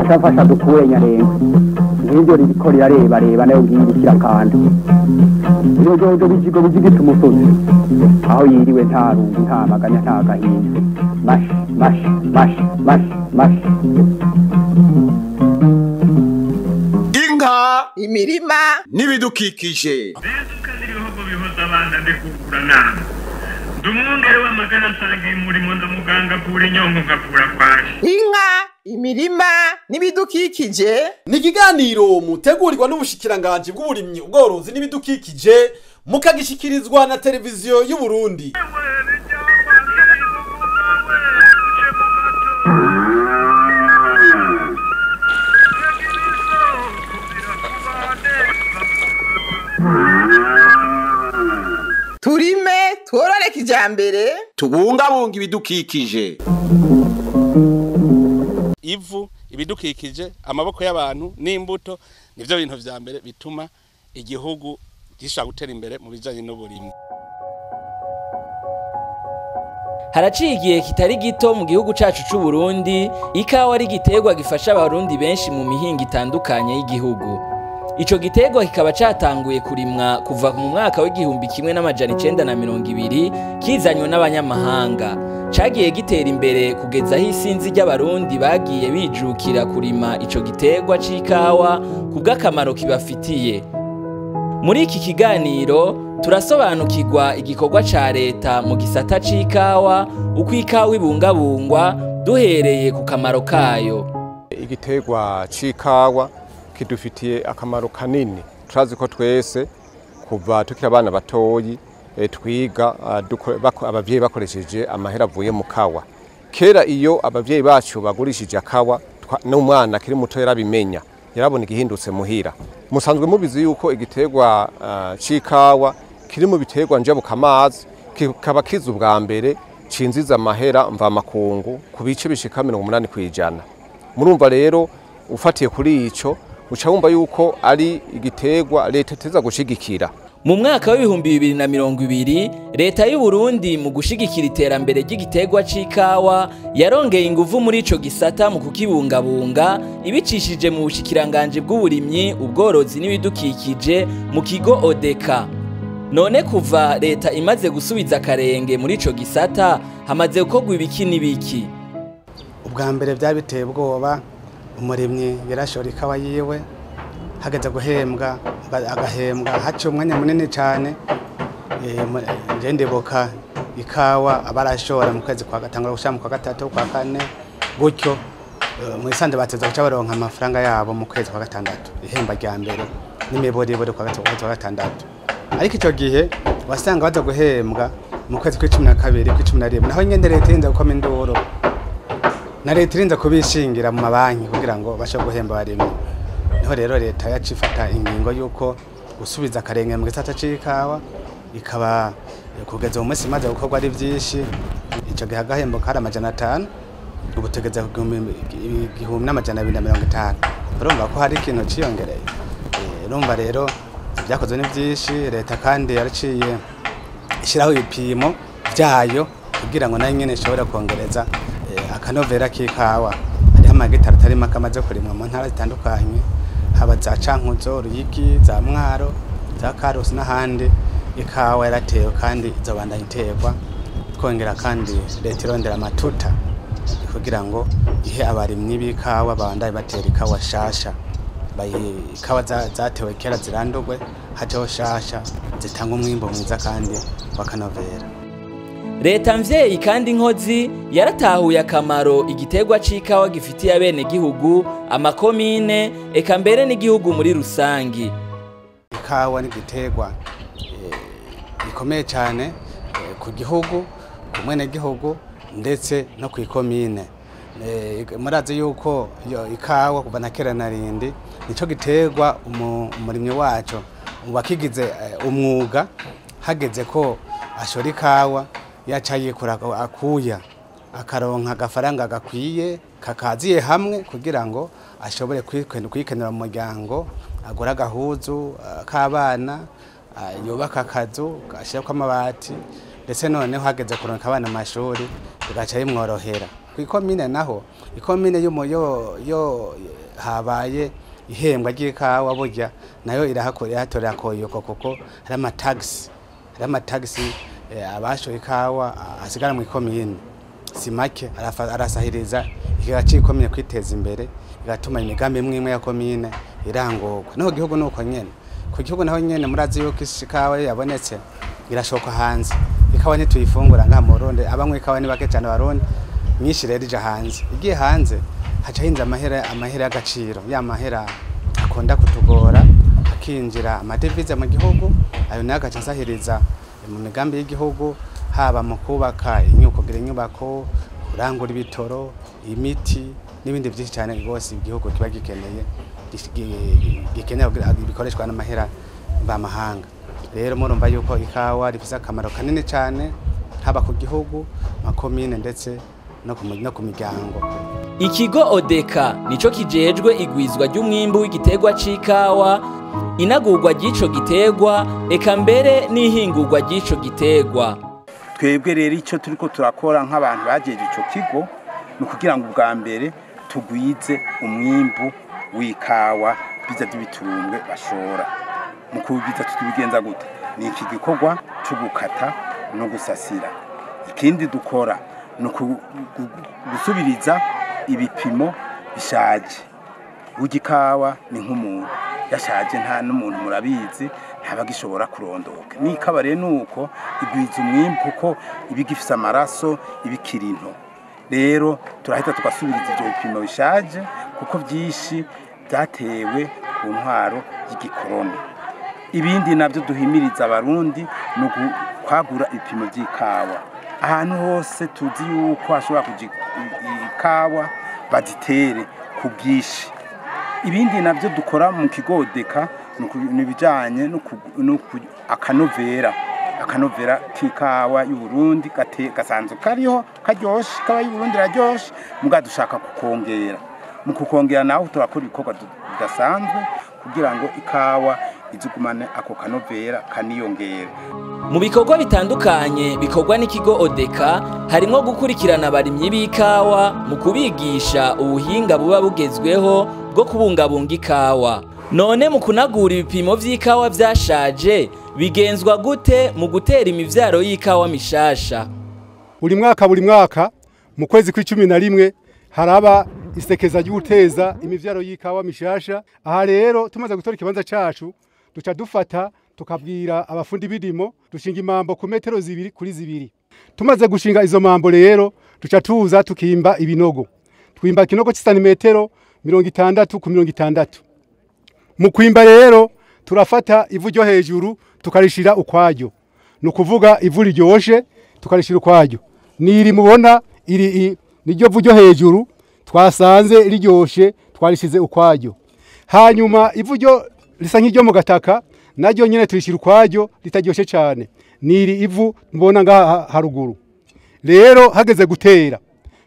Ashafasha dukure nyarengo ngiryo ririko rirareba reba nayo ngiyi kirakanda ibijojo bijigo bijigita umusozi aho yiriwe nta rungu nta maganya nta gahinda mash mash mash mash mash. Inka, imirima n'ibidukikije. Ndumwungere w'amagana nsangiye umurimo ndamuganga kura inyongo ngakura kwaje. Inka, imirima n'ibidukikije ni ikiganiro mutegurirwa n'ubushikiranganje bw'uburimyi, ubworozi n'ibidukikije, mukagishikirizwa na televiziyo y'u Burundi. Turime tworore kijambere, tubungabunga ibidukikije. Ivu, ibidukikije, amaboko y'abantu n'imbuto nivyo bintu vya mbere bituma igihugu gishobora gutera imbere mu bijanye n'uburimyi. Haraciye igihe kitari gito mu gihugu cacu c'u Burundi, ikawa ari igiterwa gifasha abarundi benshi mu mihingo itandukanye y'igihugu. Ico giterwa kikaba catanguye kurimwa kuva mu mwaka w'1920 kizanywe n'abanyamahanga. Cagiye gitera imbere kugeza aho isinzi ry'abarundi bagiye bijukira kurima ico giterwa c'ikawa kubw'akamaro kibafitiye. Muri iki kiganiro turasobanukirwa igikorwa ca leta mu gisata c'ikawa, uko ikawa ibungabungwa duhereye ku kamaro kayo. Igiterwa c'ikawa kidufitiye akamaro kanini. Turazi ko twese kuva tukiri abana batoyi twiga abavyeyi bakoresheje amahera avuye mu kawa. Kera iyo abavyeyi bacu bagurishije akawa, n'umwana akiri muto yarabimenya, yarabona igihindutse muhira. Musanzwe mubizi yuko igiterwa c'ikawa kiri mu biterwa njabukamazi, kikaba kiza ubwa mbere cinziza amahera mvamakungu ku bice bishika 80%. Murumva rero ufatiye kuri ico uca wumva yuko ari igiterwa leta iteza gushigikira. Mu mwaka w'2020 leta y'u Burundi mu gushigikira iterambere ry'igiterwa c'ikawa yarongeye inguvu muri ico gisata mu kukibungabunga ibicishije mu bushikiranganje bw'uburimyi, ubworozi n'ibidukikije mu kigo Odeka. None kuva leta imaze gusubiza akarenge muri ico gisata hamaze gukorwa ibiki n'ibiki. Ubwa mbere byabiteye ubwoba, umurimyi yarashora ikawa yiwe hageze guhembwa agahembwa haciye umwanya munini cyane. Nje ndibuka ikawa abarashora mu kwezi kwa gatanu gushika mu kwa gatatu kwa kane gutyo, mu isande bateza guca baronka amafaranga yabo mu kwezi kwa gatandatu, ihemba rya mbere n'imiboribori kwa gatatu kwa gatandatu. Ariko ico gihe wasanga baza guhembwa mu kwezi kw'icumi na kabiri kw'icumi na rimwe, naho nyene leta irinda gukoma induru na leta irinda kubishingira mu mabanki kugira ngo bashe guhemba abarimyi. Niho rero leta yacifata ingingo yuko gusubiza akarenge mu gisata c'ikawa ikaba kugeza mu munsi imaze gukorwa ari vyinshi. Ico gihe agahembo kari 500, ubu tugeze ku 1250. Urumva ko hari ikintu ciyongereye. Urumva rero vyakozwe ni vyinshi. Leta kandi yaraciye ishiraho ibipimo vyayo kugira ngo nayo nyene ishobore kongereza akanovera k'ikawa. Hariho amagitari atari make amaze kurimwa mu ntara zitandukanye, haba za Cankuzo, Ruyigi, za Mwaro, za Karusi n'ahandi. Ikawa yaratewe kandi izobandanya iterwa. Twongera kandi leta irondera amatuta kugira ngo ihe abarimyi b'ikawa babandanye batera ikawa shasha, ikawa zatewe kera zirandurwe hajeho shasha zitanga umwimbu mwiza kandi w'akanovera. Leta mvyeyi kandi inkozi yaratahuye akamaro igiterwa c'ikawa gifitiye abene gihugu, amakomine eka mbere n'igihugu muri rusangi. Ikawa ni igiterwa gikomeye cyane ku gihugu, ku mwene gihugu ndetse no ku ikomine. Murazi yuko ikawa kuva na kera na rindi nico giterwa umurimyi waco wakigize umwuga, hageze ko ashora ikawa yaca yikura akuya akaronka agafaranga gakwiye kakaziye hamwe kugira ngo ashobore kwikenura mu muryango, agura agahuzu k'abana, yubaka akazu ashirako amabati, ndetse noneho hageze kuronka abana amashuri bigaca bimworohera. Ku ikomine naho, ikomine yo habaye ihembwa ry'ikawa, burya nayo irahatorera akoyoko, kuko hari amatagisi abashoye ikawa asigara mu ikomine si make, arasahiriza ikigega c'ikomine kwiteza imbere, igatuma imigambi imwe imwe ya komine irangurwa. No ku gihugu nuko nyene, ku gihugu naho nyene murazi yuko ikawa yabonetse irashoka hanze. Ikawa ntituyifungura ngaha mu Burundi, abanywa ikawa ni bake cyane Abarundi, nyinshi rero ija hanze. Igiye hanze haca hinza amahera y'agaciro, ya mahera akunda kutugora, hakinjira amadevize mu gihugu, ayo nayo agaca asahiriza mu migambi y'igihugu, haba mu kubaka kugira inyubako, kurangura ibitoro, imiti n'ibindi byinshi cyane rwose igihugu kiba gikeneye, gikeneye bikoreshwa n'amahera mvamahanga. Rero murumva yuko ikawa rifise akamaro kanini cyane, haba ku gihugu, makomine ndetse no ku miryango. Ikigo Odeka nico kijejwe igwizwa ry'umwimbu w'igitegwa c'ikawa, inagurwa ry'ico gitegwa, eka mbere n'ihingurwa ry'ico gitegwa. Twebwe rero icyo turiko turakora nk'abantu bajeje ico kigo ni ukugira ngo ubwa mbere tugwize umwimbu w'ikawa biza by'ibiturumbwe bashora. Mu kubigiza tubigenza gute? Ni iki gikorwa cyo gukata no gusasira. Ikindi dukora ni gusubiriza ibipimo bishaje. Burya ikawa ni nk'umuntu yashaje, nta n'umuntu murabizi ntaba gishobora kurondoka. N'ikawa rero nuko igwiza umwimbu kuko ibigifise amaraso ibikiri nto. Rero turahita tugasubiriza ibyo bipimo bishaje kuko byinshi byatewe ku ntwaro y'igikoroni. Ibindi nabyo duhimiriza Abarundi ni kwagura ibipimo by'ikawa. Ahantu hose tuzi yuko hashobora kuja ikawa bazitere ku bwinshi. Ibindi nabyo dukora mu kigo Odeka ni ibijanye akanovera k'ikawa y'Uburundi gasanzwe kariho karyoshe, ikawa y'Uburundi iraryoshe, muga dushaka kukongera. Mu kukongera naho turakora ibikorwa bidasanzwe kugira ngo ikawa izugumane ako kanovera kaniyongera. Mu bikorwa bitandukanye bikorwa n'ikigo Odeka harimo gukurikirana abarimyi b'ikawa mu kubigisha ubuhinga buba bugezweho bwo kubungabunga ikawa. None mu kunagura ibipimo vy'ikawa vyashaje bigenzwa gute mu gutera imivyaro y'ikawa mishasha? Buri mwaka mu kwezi kw'icumi na rimwe haraba isekeza ry'uteza imivyaro y'ikawa mishasha. Aha rero tumaze gutora ikibanza cacu duca dufata tukabwira abafundi b'indimo dushinga imambo ku metero 2 kuri 2. Tumaze gushinga izo mambo rero duca tuza tukimba ibinogo. Twimba ikinogo cy'isantimetero 60 ku 60. Mu kwimba rero turafata ivu ryo hejuru tukarishira ukwaryo. Nukuvuga ivu riryoshe tukarishira ukwaryo. Niri mubona iri niryo vu ryo hejuru twasanze riryoshe twarishize ukwaryo. Hanyuma ivu ryo risa nk'iryo mu gataka naryo nyene turishira ukwaryo ritaryoshe cyane. Niri ivu mbona ngaha haruguru. Rero hageze gutera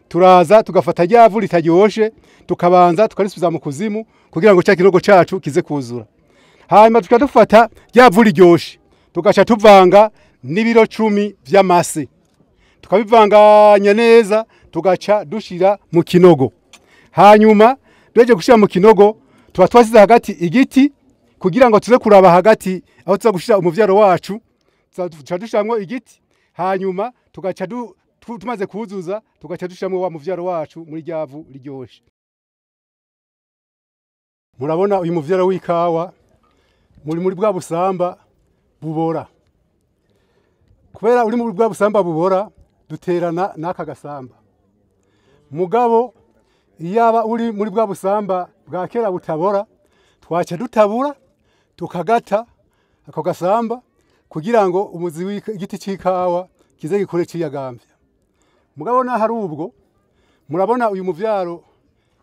turaza tugafata ryavu ritaryoshe tukabanza tukarisubiza mu kuzimu kugira ngo cya kinogo cacu kize kuzura. Hanyuma tukadufata ryavu riryoshe tugaca tuvanga n'ibiro 10 vy'amase, tukabivanganya neza tugaca dushira mu kinogo. Hanyuma duheje gushira mu kinogo tuba twasize hagati igiti kugira ngo tuze kuraba hagati aho tuza gushira umuvyaro wacu, tuca dushiramwo igiti. Hanyuma tugaca tumaze kuzuza tugaca dushiramwo wa muvyaro wacu muri ryavu riryoshe. Murabona uyu muvyaro w'ikawa muri bwa busamba bubora. Kubera uri muri bwa busamba bubora duterana n'aka gasamba. Mugabo iyaba uri muri bwa busamba bwa kera butabora twaca dutabura tukagata ako gasamba kugira ngo umuzi w'igiti c'ikawa kize gikure ciyagambya. Mugabo na hari ubwo murabona uyu muvyaro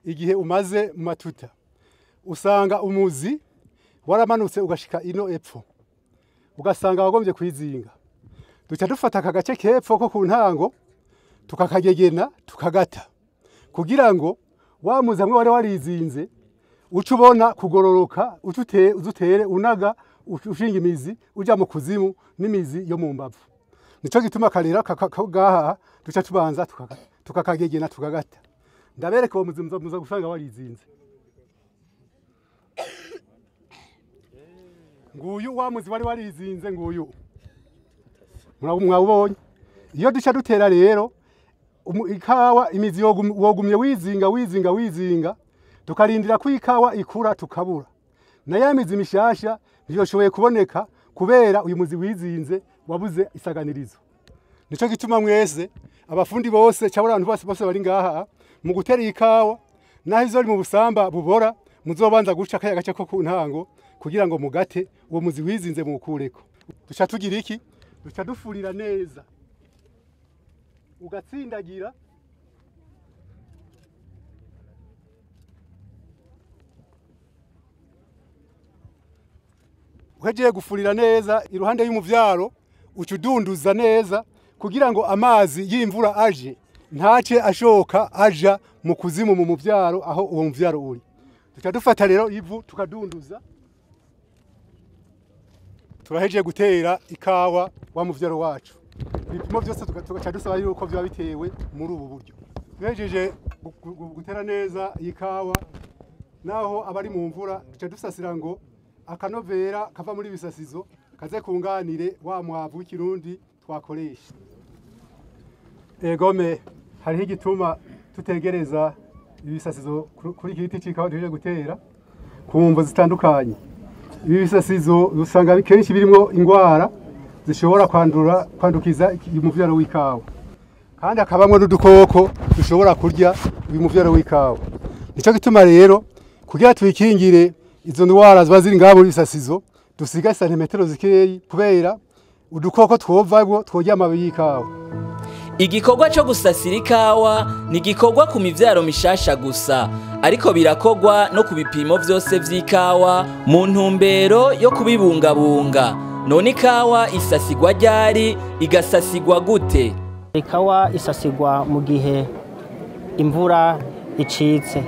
igihe umaze mu matuta usanga umuzi waramanutse ugashika ino epfo, ugasanga wagombye kwizinga. Duca dufata aka gace kepfo ko ku ntango tukakagegena tukagata kugira ngo wa muzi hamwe wari warizinze uca ubona kugororoka, uzutere unaga ushinga imizi uja mu kuzimu n'imizi yo mu mbavu. Nico gituma karera kagaha duca tubanza Tukakagegena tukagata. Ndabereka uwo muzi muza gusanga warizinze. Nguyu wa muzi wari warizinze nguyu. Mwabonye. Iyo duca dutera rero ikawa imizi wogumye wizinga wizinga wizinga tukarindira ko ikawa ikura tukabura. Na ya mizi mishasha ntiyoshoboye kuboneka kubera uyu muzi wizinze wabuze isaganirizo. Nico gituma mwese abafundi bose cyangwa abantu bose bari ngaha mu gutera ikawa naho izo mu busamba bubora muzobanza guca kaya gace ko ku ntango kugira ngo mugate uwo muzi wizinze mukureko. Duca tugira iki? Duca dufurira neza. Ugatsindagira uhejeje gufurira neza iruhande y'umuvyaro ucudunduza neza kugira ngo amazi y'imvura aje ntace ashoka aja mu kuzimu mu muvyaro aho uwo muvyaro uri. Duca dufata rero ivu tukadunduza. Turahejeje gutera ikawa wa muvyaro wacu. Ibipimo byose tugaca dusaba yuko byo bitewe muri ubu buryo. Tuhejeje gutera neza ikawa naho abari mu mvura duca dusasira ngo akanovera kava muri bisasizo kaze kunganire wa mwavu w'ikirundi twakoresha. Egome hariho igituma tutegereza ibisasizo kuri iki giti c'ikawa duhejeje gutera ku mvo zitandukanye. Ibi bisasizo usanga kenshi birimo ingwara zishobora kwandukiza umuvyaro w'ikawa, kandi akabamwe n'udukoko dushobora kurya uyu muvyaro w'ikawa. Nico gituma rero kugira twikingire izo ndwara ziba ziri ngaho muri bisasizo dusiga santimetero zikeyi kubera udukoko twovagwo tworya amababi y'ikawa. Igikorwa cyo gusasira ikawa ni gikorwa ku mivyaro mishasha gusa, ariko birakogwa no ku bipimo vyose vy'ikawa mu ntumbero yo kubibungabunga. None ikawa isasigwa ryari, igasasigwa gute? Ikawa isasigwa mu gihe imvura icitse.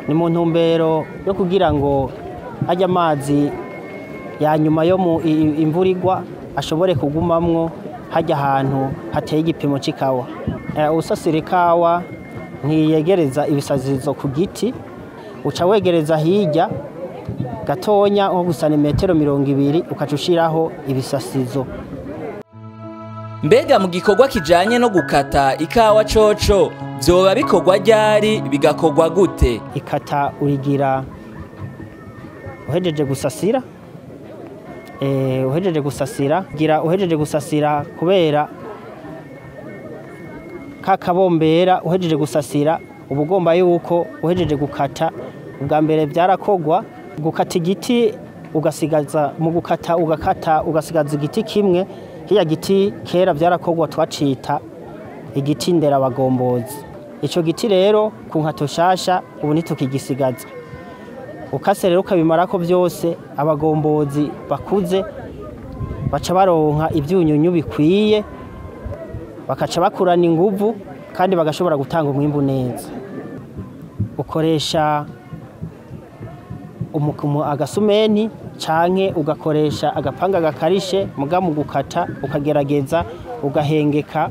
Ni mu ntumbero yo kugira ngo ajya amazi ya nyuma yo mu imvura igwa ashobore kugumamwo hajya ahantu hateye igipimo c'ikawa. Usasira ikawa ntiyegereza ibisazizo ku giti, uca wegereza hirya gatonya nko gusa ni metero 20 ukaca ushiraho ibisasizo. Mbega mu gikorwa kijanye no gukata ikawa coco vyoba bikorwa ryari, bigakorwa gute? Ikata urigira uhejeje gusasira, uhejeje gusasira gira uhejeje gusasira kubera kakabombera uhejeje gusasira ubugomba yuko uhejeje gukata. Ubwa mbere byarakogwa gukata igiti ugasigaza mu gukata ugakata ugasigaza igiti kimwe. Kiya giti kera byarakogwa twacita igiti nderabagombozi. Ico giti rero ku nkato shasha ubu nitukigisigaza. Ukase rero ukabimarako byose abagombozi bakuze baca baronka ivyunyunyu bikwiye, bakaca bakurana inguvu kandi bagashobora gutanga umwimbu neza. Ukoresha agasumeni canke ugakoresha agapanga gakarishe muga mu gukata ukagerageza ugahengeka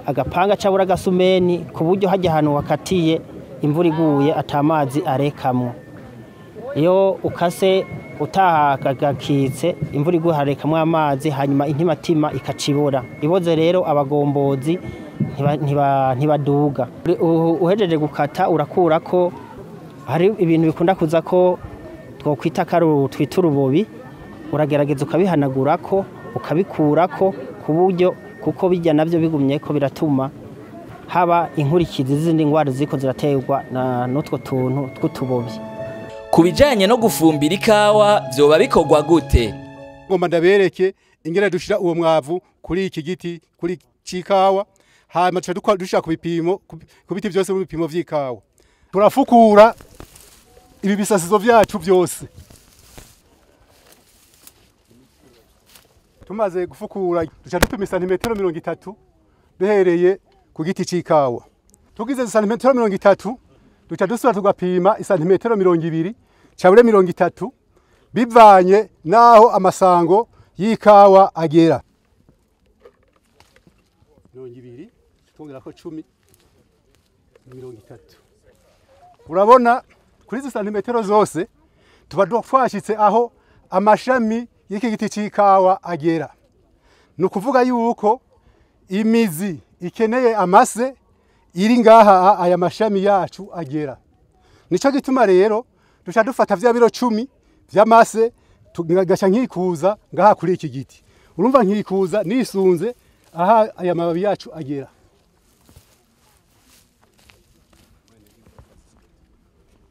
agapanga cabura agasumeni ku buryo hajya ahantu wakatiye imvura iguye atamazi arekamwo. Iyo ukase utahagakitse imvura iguye harekamwo amazi hanyuma intimatima ikacibora. Iboze rero abagombozi ntibaduga. Uhejeje gukata urakurako hari ibintu bikunda kuza ko twokwita karu twita urubobi, uragerageza ukabihanagurako ukabikurako ku buryo kuko bijya navyo bigumye ko biratuma haba inkurikizi z'izindi ngwara ziko ziraterwa na n'utwo tuntu tw'utubobi. Kubijanye no gufumbira ikawa vyoba bikorwa gute? Ngomba ndabereke ingene dushira uwo mwavu kuri iki giti kuri cikawa, hanyuma duca dushira ku bipimo ku biti byose mu bipimo vy'ikawa. Turafukura ibi bisasizo vyacu byose. Tumaze gufukura duca dupima santimetero 30 duhereye ku giti c'ikawa. Tugize santimetero 30 duca dusubira tugapima isantimetero 20 cabure 30 bivanye naho amasango y'ikawa agera. 20 Twongera ko 10 30. Urabona kuri izo santimetero zose tuba twashitse aho amashami y'iki giti c'ikawa agera. Ni ukuvuga yuko imizi ikeneye amase iri ngaha aya mashami yacu agera. Nico gituma rero duca dufata vya biro 10 vy'amase tugaca nkikuza ngaha kuri iki giti. Urumva nkikuza nisunze aha aya mababi yacu agera.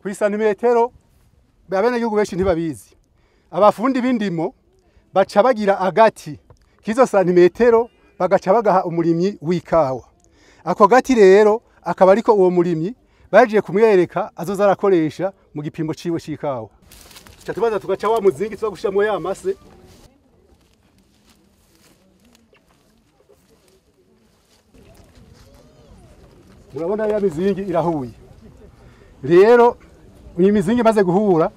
Kuri santimetero abenegihugu benshi ntibabizi. Abafundi b'indimo baca bagira agati kizo santimetero bagaca bagaha umurimyi w'ikawa. Ako gati rero akaba ariko uwo murimyi baje kumwereka azoza arakoresha mu gipimo ciwe c'ikawa. Tuca tubaza tugaca wa muzingi tuza gushiramo ya mase. Murabona ya mizingi irahuye. Rero iyi mizingi imaze guhura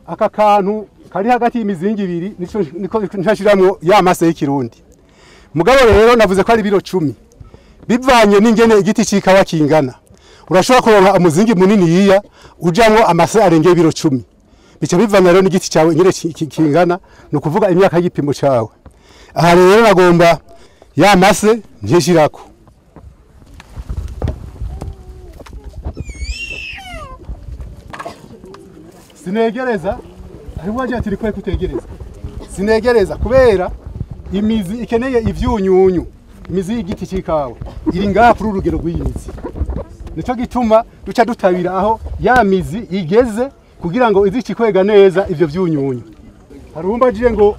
aka kantu kari hagati y'imizingi ibiri nico niko ntashiramo ya mase y'ikirundi. Mugabo rero navuze ko ari biro 10. Bivanye n'ingene igiti c'ikawa kingana. Urashobora kuronka umuzingi munini yiya ujamwo amase arengeye biro 10. Bica bivanye rero n'igiti cawe ingene kingana, no kuvuga imyaka y'igipimo cawe. Aha rero nagomba ya mase nkishirako. Sinegereza ahubwo aje ati rikwe kutegereza. Sinegereza kubera imizi ikeneye ivyunyunyu, imizi y'igiti c'ikawa iri ngaha kuri urugero rw'iyi mizi. Nico gituma duca dutabira aho ya mizi igeze kugira ngo izikikwega neza ivyo vyunyunyu. Harumba aje ngo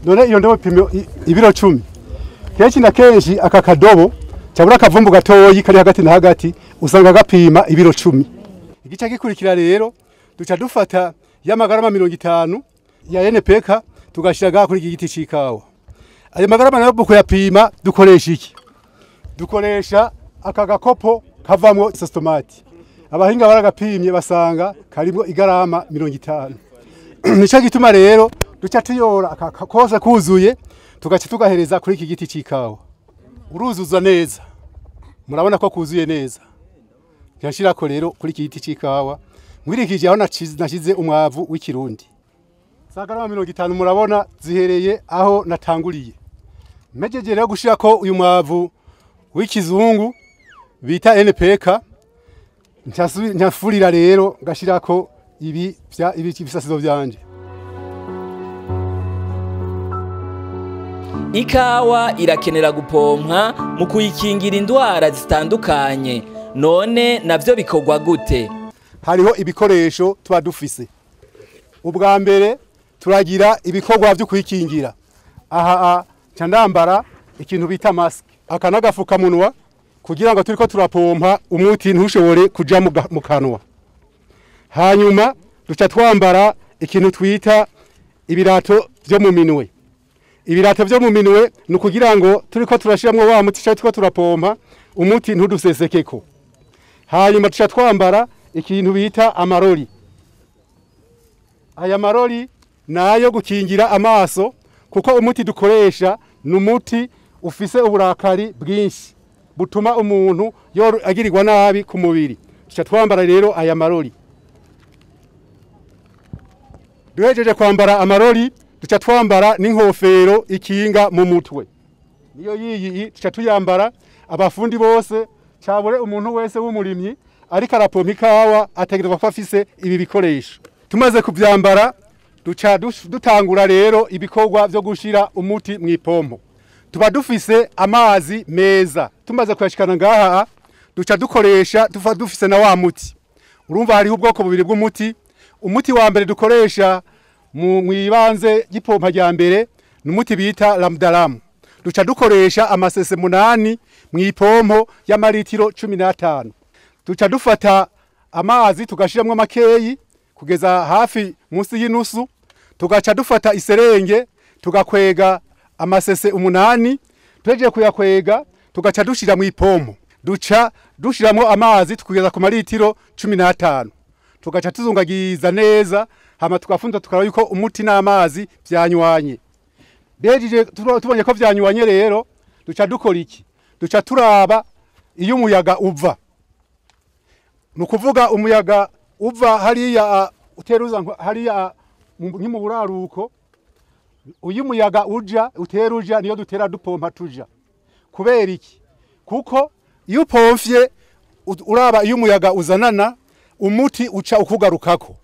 none iyo ndobo pimo ibiro 10. Kenshi na kenshi aka kadobo cyabura akavumbu gatoyi kari hagati na hagati usanga gapima ibiro 10. Igice gikurikira rero duca dufata y'amagarama 50 ya NPK tugashira kuri iki giti c'ikawa. Ayo magarama nayo kuyapima dukoresha iki? Dukoresha aka gakopo kavamwo sostomati. Abahinga baragapimye basanga karimo igarama 50. Nico gituma rero duca tuyora aka kose kuzuye tugaca tugahereza kuri iki giti c'ikawa. Uruzuza neza. Murabona ko kuzuye neza. Yashirako rero kuri iki giti c'ikawa. Mwirikije aho nashize umwavu w'ikirundi. Zagarama 50 murabona zihereye aho natanguriye. Mejeje rero gushirako uyu mwavu w'ikizungu bita NPK, ntafurira rero ngashirako ibi bisasizo byanje. Ikawa irakenera gupompwa mu kuyikingira indwara zitandukanye. None navyo bikorwa gute? Hariho ibikoresho tuba dufise. Ubwa mbere turagira ibikorwa byo kwikingira. Aha candambara ikintu bita mask, aka nagafukamunwa kugira ngo turiko turapompa umuti ntushobore kuja mu kanwa. Hanyuma duca twambara ikintu twita ibirato byo mu minwe. Ibirato byo mu minwe ni kugira ngo turiko turashiramwo wa muti cyangwa turiko turapompa umuti ntudusesekeko. Hanyuma duca twambara ikintu bita amarori. Aya marori nayo gukingira amaso kuko umuti dukoresha ni umuti ufise uburakari bwinshi butuma umuntu agirirwa nabi ku mubiri. Duca twambara rero aya marori. Duhejeje kwambara amarori duca twambara n'inkofero ikinga mu mutwe. Niyo yiyi duca tuyambara. Abafundi bose cyabure umuntu wese w'umurimyi ariko arapompa ikawa ategerezwa ko afise ibi bikoresho. Tumaze kuvyambara duca dutangura rero ibikorwa byo gushira umuti mu ipompo. Tuba dufise amazi meza. Tumaze kuyashikana ngaha duca dukoresha tufa dufise na wa muti. Urumva hariho ubwoko bubiri bw'umuti. Umuti wa mbere dukoresha mu ibanze y'ipompa rya mbere ni umuti bita Ramdaram. Duca dukoresha amasese 8 mu ipompo y'amaritiro 15. Duca dufata amazi tugashiramwo makeyi kugeza hafi munsi y'inusu, tugaca dufata iserenge tugakwega amasese 8, tuhejeje kuyakwega tugaca dushira mu ipompo. Duca dushiramwo amazi tukugeza ku maritiro 15. Tugaca tuzungagiza neza hama tugafunza tukaraba yuko umuti n'amazi byanywanye. Bejeje tubonye ko byanywanye rero duca dukora iki? Duca turaba iyo umuyaga uva. Ni ukuvuga umuyaga uva hariya uteruza hariya ni mu buraruko, uyu muyaga uja uteruja niyo dutera dupompa tuja. Kubera iki? Kuko iyo upomfye uraba iyo umuyaga uzanana umuti uca ukugarukako.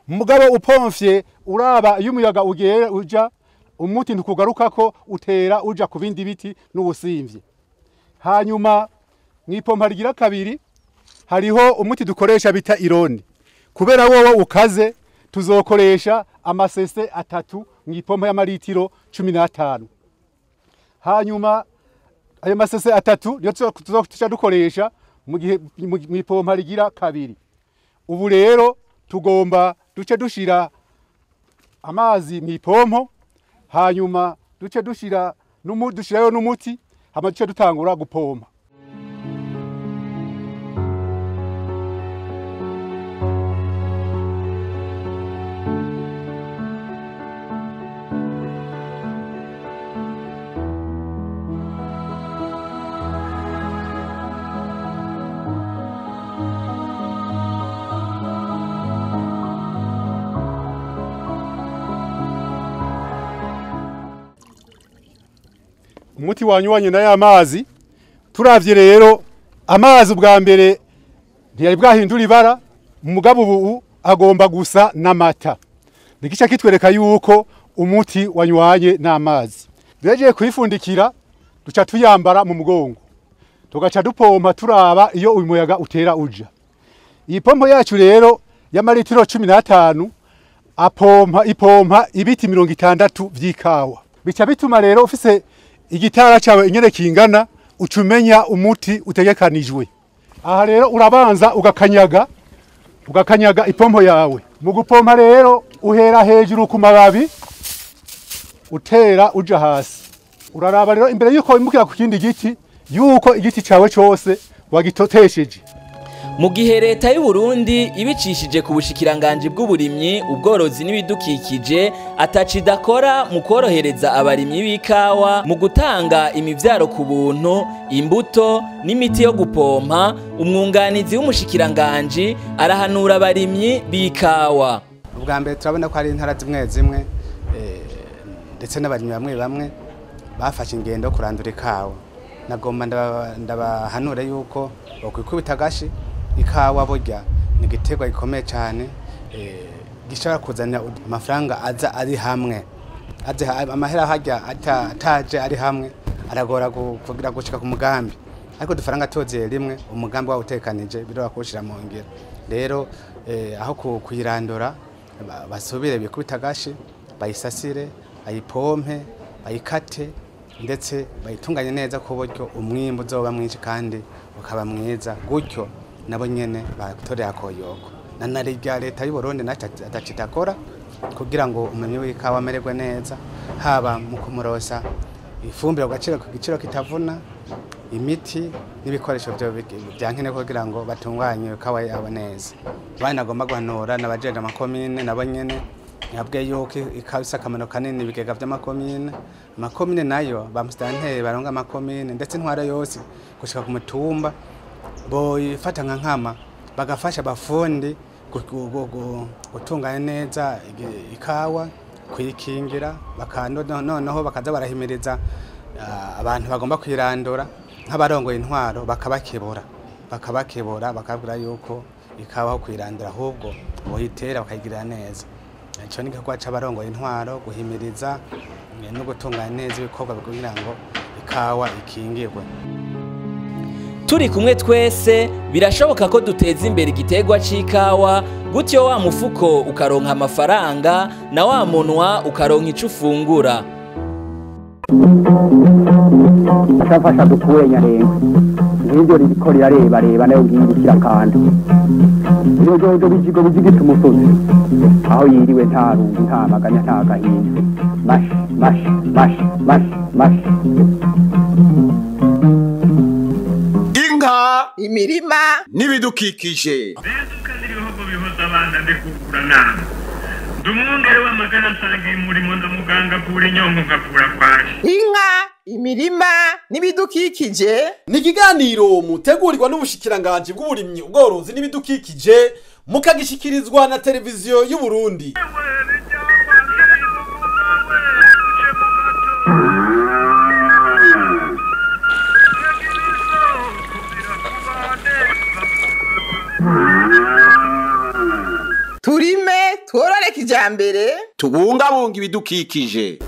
Mugabo upomfye uraba iyo umuyaga ugera uja umuti ntukugarukako, utera uja ku bindi biti n'ubusimvye. Hanyuma mw'ipompa rigira kabiri hariho umuti dukoresha bita ironi. Kubera wowe ukaze tuzokoresha amasese 3 mw'ipompa y'amaritiro 15. Hanyuma ayo masese 3 niyo tuzoca dukoresha mu gihe mw'ipompa rigira kabiri. Ubu rero tugomba duce dushira amazi mw'ipompo, hanyuma duce dushira dushirayo n'umuti, hama duce dutangura gupompa. Umuti wanywanye na ya mazi. Turavye rero amazi ubwa mbere ntiyari bwahindura ibara, mugabo ubu agomba gusa n'amata. Nigica kitwereka yuko umuti wanywanye n'amazi. Duhejeje kuyifundikira duca tuyambara mu mugongo, tugaca dupompa turaba iyo uyu muyaga utera uja. Iyi pompo yacu rero y'amaritiro 15 apompa ipompa ibiti 60 vy'ikawa. Bica bituma rero ufise igitara cyawe inyene kingana ucumenya umuti utegekanijwe. Aha rero urabanza ugakanyaga ipompo yawe. Mu gupompa rero uhera hejuru ku mababi utera uja hasi. Uraraba rero imbere yuko wimukira ku kindi giti yuko igiti cyawe cyose wagitotesheje. Mu gihe leta y'u Burundi ibicishije ku bushikiranganje bw'uburimyi, ubworozi n'ibidukikije atacidakora mu korohereza abarimyi b'ikawa mu gutanga imivyaro ku buntu, imbuto n'imiti yo gupompa, umwunganizi w'umushikiranganje arahanura abarimyi b'ikawa. Ubwa mbere turabona ko ari intara zimwe zimwe ndetse n'abarimyi bamwe bamwe bafashe ingendo kurandura ikawa. Nagomba ndabahanura yuko bokwikubita agashi. Ikawa burya ni igiterwa gikomeye cyane, gishobora kuzana amafaranga aza ari hamwe, amahera hajya ataje ari hamwe aragora kugira gushika ku mugambi, ariko dufaranga tozeye rimwe umugambi wawe utekanije birora kuwushira mu ngiro. Rero aho kuyirandura basubire bikubita agashi, bayisasire, bayipompe, bayikate ndetse bayitunganye neza ku buryo umwimbu uzoba mwinshi kandi ukaba mwiza, gutyo nabo nyene batorera koyoko. Na narirya leta y'u Burundi atacitakora kugira ngo umenye w'ikawa amererwe neza, haba mu kumurosa ifumbire ku giciro kitavuna, imiti n'ibikoresho byankenerwa kugira ngo batunganye ikawa yabo neza. Banagomba guhanura n'abajeje amakomine nabo nyene yabwiye yuko ikawa ifise akamaro kanini ibigega vy'amakomine, amakomine nayo ba musitanteri baronga amakomine ndetse intwaro yose gushika ku mutumba boyifata nka nkama, bagafasha abafundi gutunganya neza ikawa, kuyikingira, noneho bakaza barahimiriza abantu bagomba kuyirandura nk'abarongoye intwaro bakabakebura bakabwira yuko ikawa aho kuyirandura ahubwo boyitera bakayigirira neza. Ico ni igikorwa c'abarongoye intwaro guhimiriza no gutunganya neza ibikorwa kugira ngo ikawa ikingirwe. Turi kumwe twese birashoboka ko duteza imbere igiterwa c'ikawa, gutyo wa mufuko ukaronka amafaranga na wa munwa ukaronka ico ufungura. Afasha dukure nyarengwe ngiryo ririko rirarebareba nayo ngiye kirakanda. Iyo bijigo bijigita umusozi aho yiriwe nta rungu nta maganya nta gahinda. Mash mash mash mash mash. Inka, imirima n'ibidukikije. Ibihugu bihoza abana ndikukura nama. Ndumwungere w'amagara nsangiye umurimo ndamuganga avura inyongo nkavura kwashi. Inka, Imirima n'ibidukikije. Ni ikiganiro mutegurirwa n'ubushikiranganji bw'uburimyi, ubworozi n'ibidukikije, mukagishikirizwa na Televiziyo y'u Burundi. Turime, tworore kijambere. Tubungabunga ibidukikije.